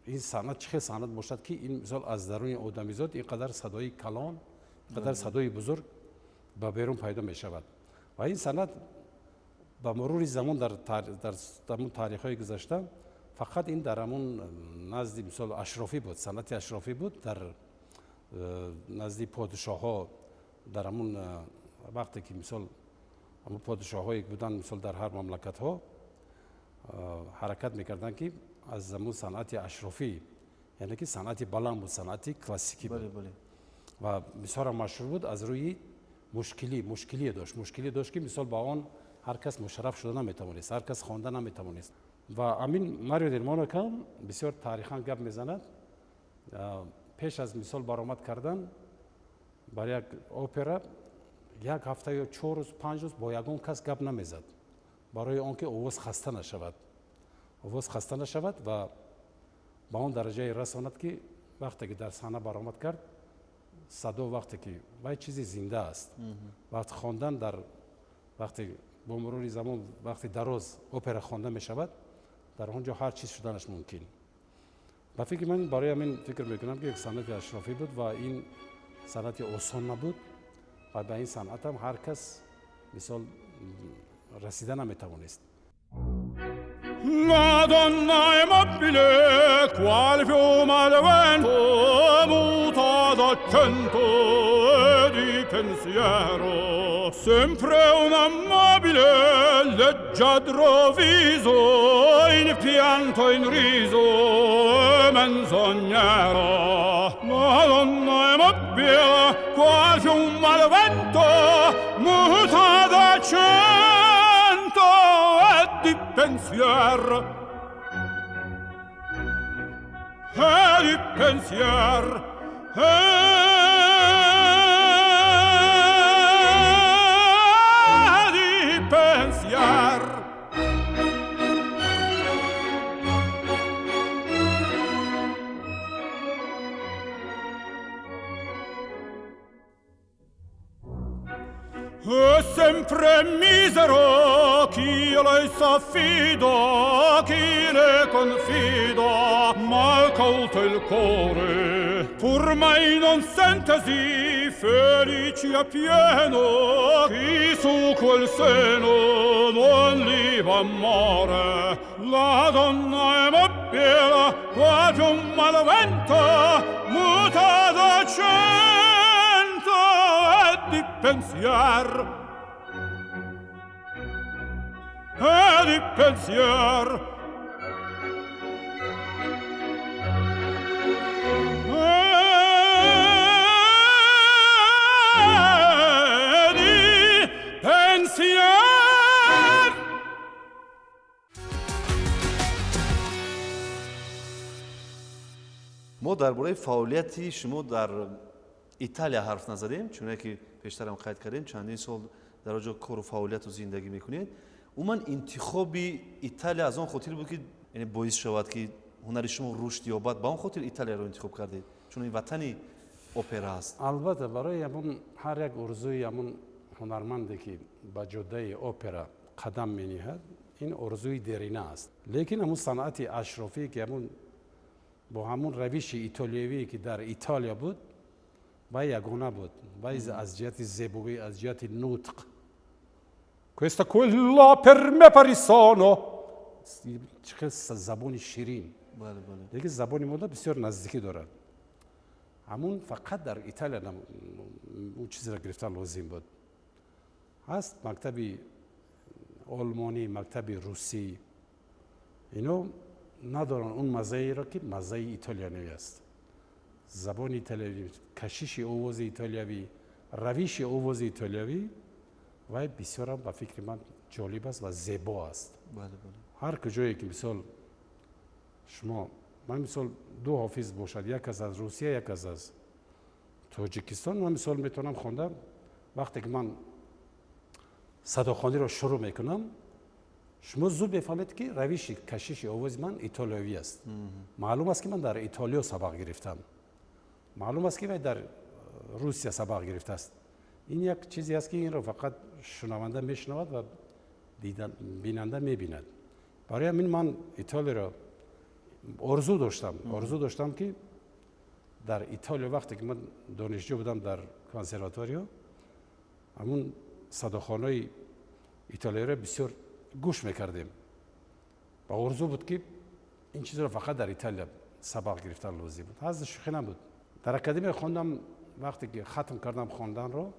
ин санъат чӣ хел санъат бошад, ки ин, мисол, аз даруни одамизод ин қадар садои калон, ин қадар садои бузург ба берун пайдо мешавад. Ва ин санъат ба мурури замон дар ҳамун таърихҳои гузашта фақат ин дар ҳамун назди, мисол, ашрофӣ буд, санъати ашрофӣ буд, дар назди подшоҳҳо, дар ҳамун вақте ки, мисол, ҳамун подшоҳҳое буданд, мисол, дар ҳар мамлакатҳо ҳаракат мекарданд, ки аз ҳамун санъати ашрофӣ, яъне ки санъати баланд буд, санъати классикӣ буд ва бисёрам машҳур буд. Аз рӯи мушкилӣ мушкилие дошт, ки, мисол, ба он ҳар кас мушарраф шуда наметавонист, ҳар кас хонда наметавонист. Ва ҳамин Марио дел Монако бисёр таърихан гап мезанад. Пеш аз, мисол, баромад кардан бар як опера, як ҳафта ё 4 рӯз, 5 рӯз бо ягон кас гап намезад, барои он ки овоз хаста нашавад, овоз хаста нашавад ва ба он дараҷае расонад, ки вақте ки дар саҳна баромад кард, садо, вақте ки вай чизи зинда аст, вақт хондан, дар вақте бо мурури замон, вақти дароз опера хонда мешавад, дар он ҷо ҳар чиз шуданаш мумкин. Ба фикри ман, барои ҳамин фикр мекунам, ки як санъати ашрофӣ буд ва ин санъати осон набуд ва ба ин санъатам ҳар кас, мисол, расида наметавонист. La donna è mobile, qual fiume al vento, muta d'accento e di pensiero. Sempre una mobile, leggiadro viso, in pianto, in riso, e menzognero. La donna è mobile, qual fiume al vento, muta d'accento e di pensier, e di pensier, e di pensier. E sempre misero chi lei s'affida, chi le confida, mal colto il cuore, pur mai non sentesi felice a pieno, chi su quel seno non li va amore. La donna è mobile, quasi un malvento, muta d'accento e di pensier, e di pensier, e di pensier. Мо дар бораи фаъолияти шумо дар Италия ҳарф назадем, чуне ки пештарам қайд кардем, чандин сол дар он ҷо кору фаъолияту зиндагӣ мекунед. Умуман, интихоби Италия аз он хотир буд, ки, яъне, боис шавад, ки ҳунари шумо рушд ёбад, ба он хотир Италияро интихоб кардед, чун ин ватани опера аст? Албатта, барои ҳамун ҳар як орзуи ҳамун ҳунарманде, ки ба ҷодаи опера қадам мениҳад, ин орзуи дерина аст. Лекин ҳамун санъати ашрофӣ, ки ҳамун бо ҳамун равиши итолиявие, ки дар Итолия буд, вай ягона буд. Вай аз ҷиҳати зебоӣ, аз ҷиҳати нутқ, "Questa quella per me parisano", чӣ хел забони ширин. Бале, бале. Лекин забони мода бисёр наздикӣ дорад. Ҳамун фақат дар Италия он чизро гирифтан лозим буд. Ҳаст мактаби олмонӣ, мактаби русӣ, ино надоранд он маззаеро, ки маззаи итолиянавӣ аст. Забони италиявӣ, кашиши овози итолиявӣ, равиши овози итолиявӣ вай бисёрам ба фикри ман ҷолиб аст ва зебо аст. Ҳар куҷое ки, мисол, шумо, ман, мисол, ду ҳофиз бошад, як кас аз Русия, як кас аз Тоҷикистон, ман, мисол, метавонам хонда. Вақте ки ман садохониро шурӯъ мекунам, шумо зуд мефаҳмед, ки равиши кашиши овози ман итолиявӣ аст. Маълум аст, ки ман дар Итолиё сабақ гирифтам, маълум аст, ки вай дар Русия сабақ гирифтааст. Ин як чизе аст, ки инро фақат шунаванда мешунавад ва бинанда мебинад. Барои ҳамин ман Итолиёро орзу доштам, орзу доштам, ки дар Итолиё, вақте ки ман донишҷӯ будам дар консерваториё, ҳамун садохонаи итолиёро бисёр гӯш мекардем ва орзу буд, ки ин чизро фақат дар Италия сабақ гирифтан лозим буд. Ҳазли шӯхӣ набуд. Дар академия хондам. Вақте ки хатм кардам хонданро,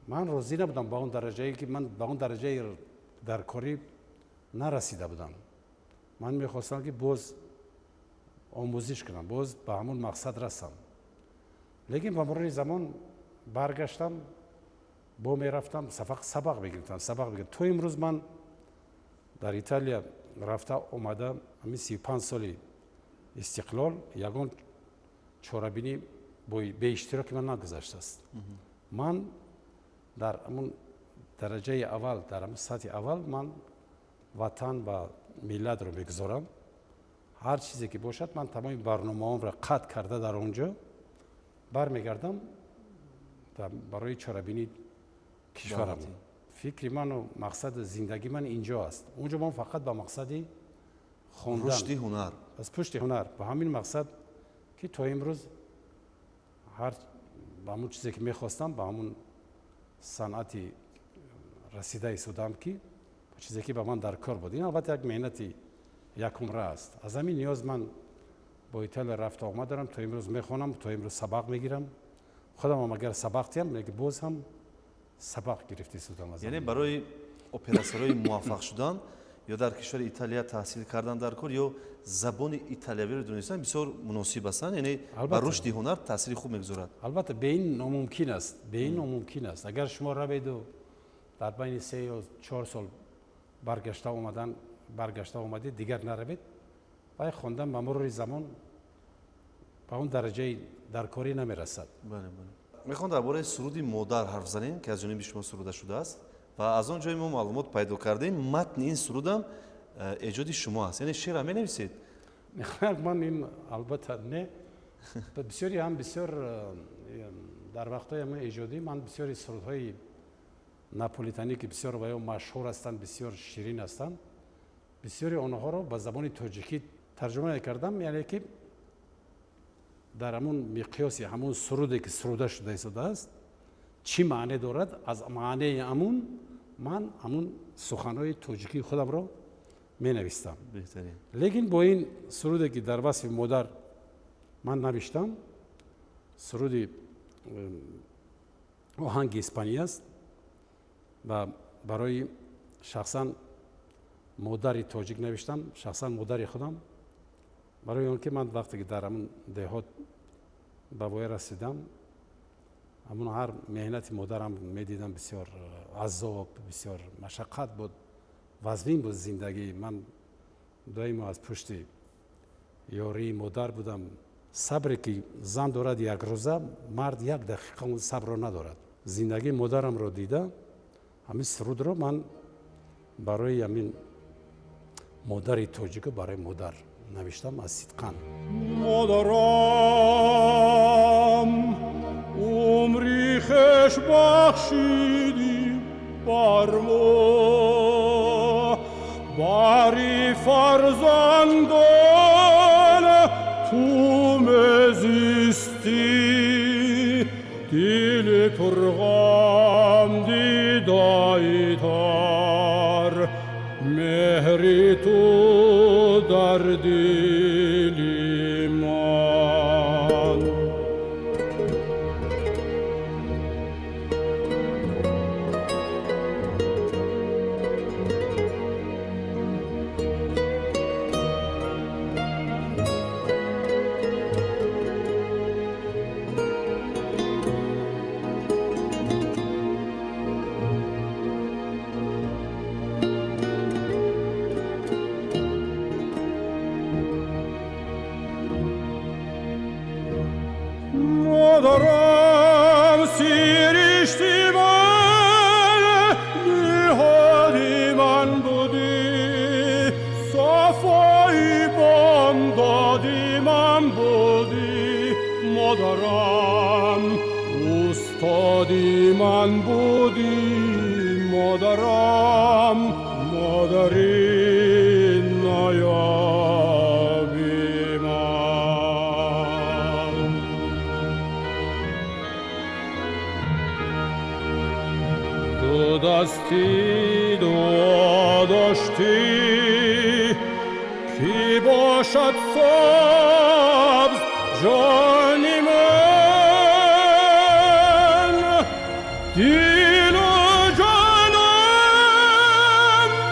ман розӣ набудам ба он дараҷае, ки ман ба он дараҷаи даркорӣ нарасида будам. Ман мехостам, ки боз омӯзиш кунам, боз ба ҳамон мақсад расам. Лекин ба мурури замон баргаштам, бо мерафтам, сабақ мегирифтам, сабақ мегирифтам. То имрӯз ман дар Италия рафта омада, ҳамин 35 соли истиқлол, ягон чорабинӣ беиштироки ман нагузаштааст. Ман дар ҳамун дараҷаи аввал, дар ҳамун сатҳи аввал ман ватан ва миллатро мегузорам. Ҳар чизе ки бошад, ман тамоми барномаҳоамро қатъ карда, дар он ҷо бармегардам барои чорабинии кишварам. Фикри ману мақсади зиндагии ман инҷо аст. Онҷо ман фақат ба мақсади хондан, рушди ҳунар. Аз пушти ҳунар, ба ҳамин мақсад, ки то имрӯз ҳар ба ҳамун чизе ки мехостам, ба ҳамун санъати расида истодам, ки чизе ки ба ман дар кор буд. Ин албатта як меҳнати якумра аст. Аз ҳамин ниёз ман бо Италия рафта омад дорам. То имрӯз мехонам, то имрӯз сабақ мегирам. Худамам агар сабақ диҳам, лекин боз ҳам сабақ гирифта истодам. Яъне барои операсорои муваффақ шудан ё дар кишвари Италия таҳсил кардан дар кор, ё забони италиявиро донистан бисёр муносиб ҳастанд, яъне ба рушди ҳунар таъсири хуб мегузорад. Албатта, бе ин номумкин аст, бе ин номумкин аст. Агар шумо раведу дар байни 3 ё 4 сол баргашта омадан, баргашта омадед, дигар наравед, вай хондан ба мурури замон ба он дараҷаи даркорӣ намерасад. Мехоҳам дар бораи суруди «Модар» ҳарф занем, ки аз ҷониби шумо суруда шудааст ва аз он ҷое мо маълумот пайдо кардем, матни ин сурудам эҷоди шумо аст. Яъне шеъра менависед? Ман ин албатта не. Бисёри ҳам бисёр дар вақтҳои ҳамин эҷодӣ ман бисёри сурудҳои наполитанӣ, ки бисёр ва ё машҳур ҳастанд, бисёр ширин ҳастанд, бисёри онҳоро ба забони тоҷикӣ тарҷума мекардам. Яъне ки дар ҳамун миқёси ҳамун суруде, ки суруда шуда истодааст, чӣ маъне дорад, аз маънеи ҳамун ман ҳамун суханҳои тоҷикии худамро менавистам. Лекин бо ин суруде, ки дар васфи модар ман навиштам, суруди оҳанги испанӣ аст ва барои шахсан модари тоҷик навиштам, шахсан модари худам, барои он ки ман вақте ки дар ҳамун деҳот ба воя расидам, ҳамун ҳар меҳнати модарам медидам. Бисёр азоб, бисёр машаққат буд, вазнин буд зиндагӣ. Ман доимо аз пушти ёрии модар будам. Сабре ки зан дорад якрӯза, мард як дақиқа он сабрро надорад. Зиндагии модарамро дида, ҳамин сурудро ман барои ҳамин модари тоҷику барои модар навиштам аз сидқан. Модарам, умри хеш бахшидӣ бар мо, бари фарзандон ту мезистӣ, дили пурғам, дидаи тар, меҳри ту дар дили ман. Сафои бомдоди ман будӣ, модарам, устоди ман будӣ, модарам, модари наёби ман. Ду дасти дуо доштӣ, ки бошад сабз ҷони ман, дилу ҷонам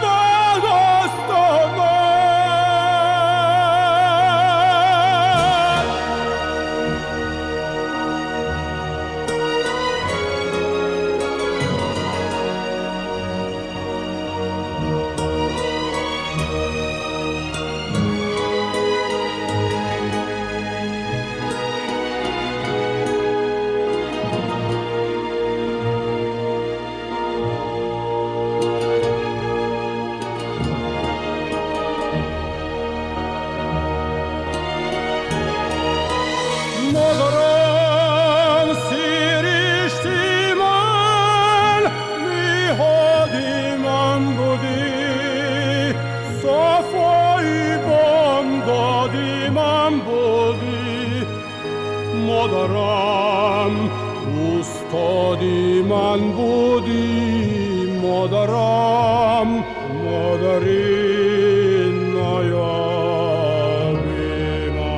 ба даст омад. Модарам, сиришти ман, ниҳоди ман будӣ, сафои бомдоди ман будӣ, модарам, устоди ман будӣ, модарам, модари наёби ман.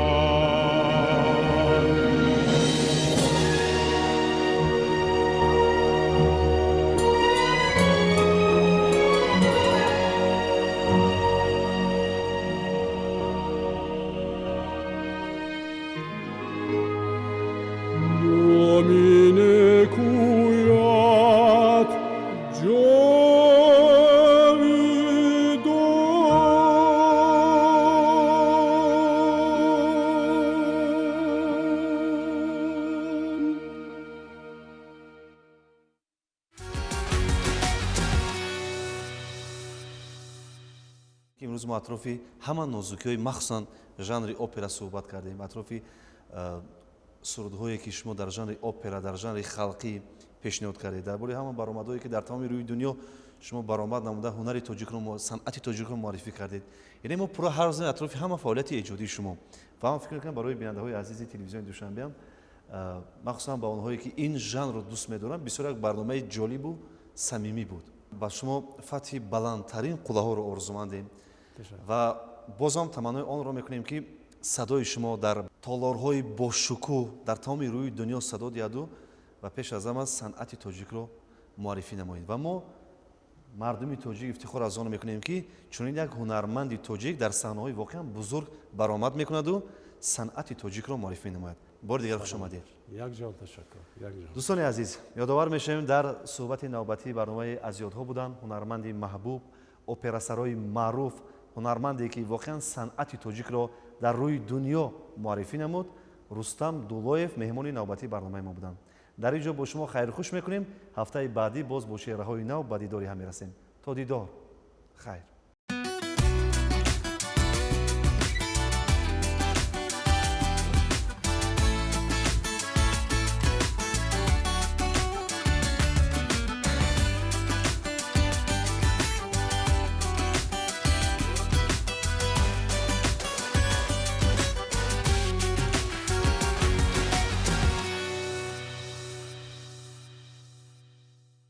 Номи некӯят ҷовидон. Имрӯз мо атрофи ҳама нозукиҳои, махсусан жанри опера суҳбат кардем, атрофи сурудҳое, ки шумо дар жанри опера, дар жанри халқӣ пешниҳод кардед, дар бораи ҳама баромадҳое, ки дар тамоми рӯи дунё шумо баромад намуда, ҳунари тоҷикро, санъати тоҷикро муаррифӣ кардед. Яъне мо пурра ҳарф задем атрофи ҳама фаъолияти эҷодии шумо ва ман фикр мекунам, барои бинандаҳои азизи телевизиони Душанбеам, махсусан ба онҳое, ки ин жанрро дӯст медоранд, бисёр як барномаи ҷолибу самимӣ буд. Ба шумо фатҳи баландтарин қуллаҳоро орзумандем ва бозам таманнои онро мекунем, ки садои шумо дар толорҳои бошукӯҳ дар тамоми рӯи дунё садо диҳаду ва пеш аз ҳама санъати тоҷикро муаррифӣ намоед. Ва мо, мардуми тоҷик, ифтихор аз он мекунем, ки чунин як ҳунарманди тоҷик дар саҳнаҳои воқеан бузург баромад мекунаду санъати тоҷикро муаррифӣ менамояд. Бори дигар хуш омадед. Як ҷон ташаккур, як ҷон. Дӯстони азиз, ёдовар мешавем, дар суҳбати навбатии барномаи «Аз ёдҳо» буданд ҳунарманди маҳбуб, операсарои маъруф, ҳунарманде, ки воқеан санъати тоҷикро дар рӯи дунё муаррифӣ намуд, Рустам Дулоев меҳмони навбатии барномаи мо буданд. Дар ин ҷо бо шумо хайрхуш мекунем. Ҳафтаи баъдӣ боз бо чеҳраҳои нав ба дидори ҳам мерасем. То дидор, хайр.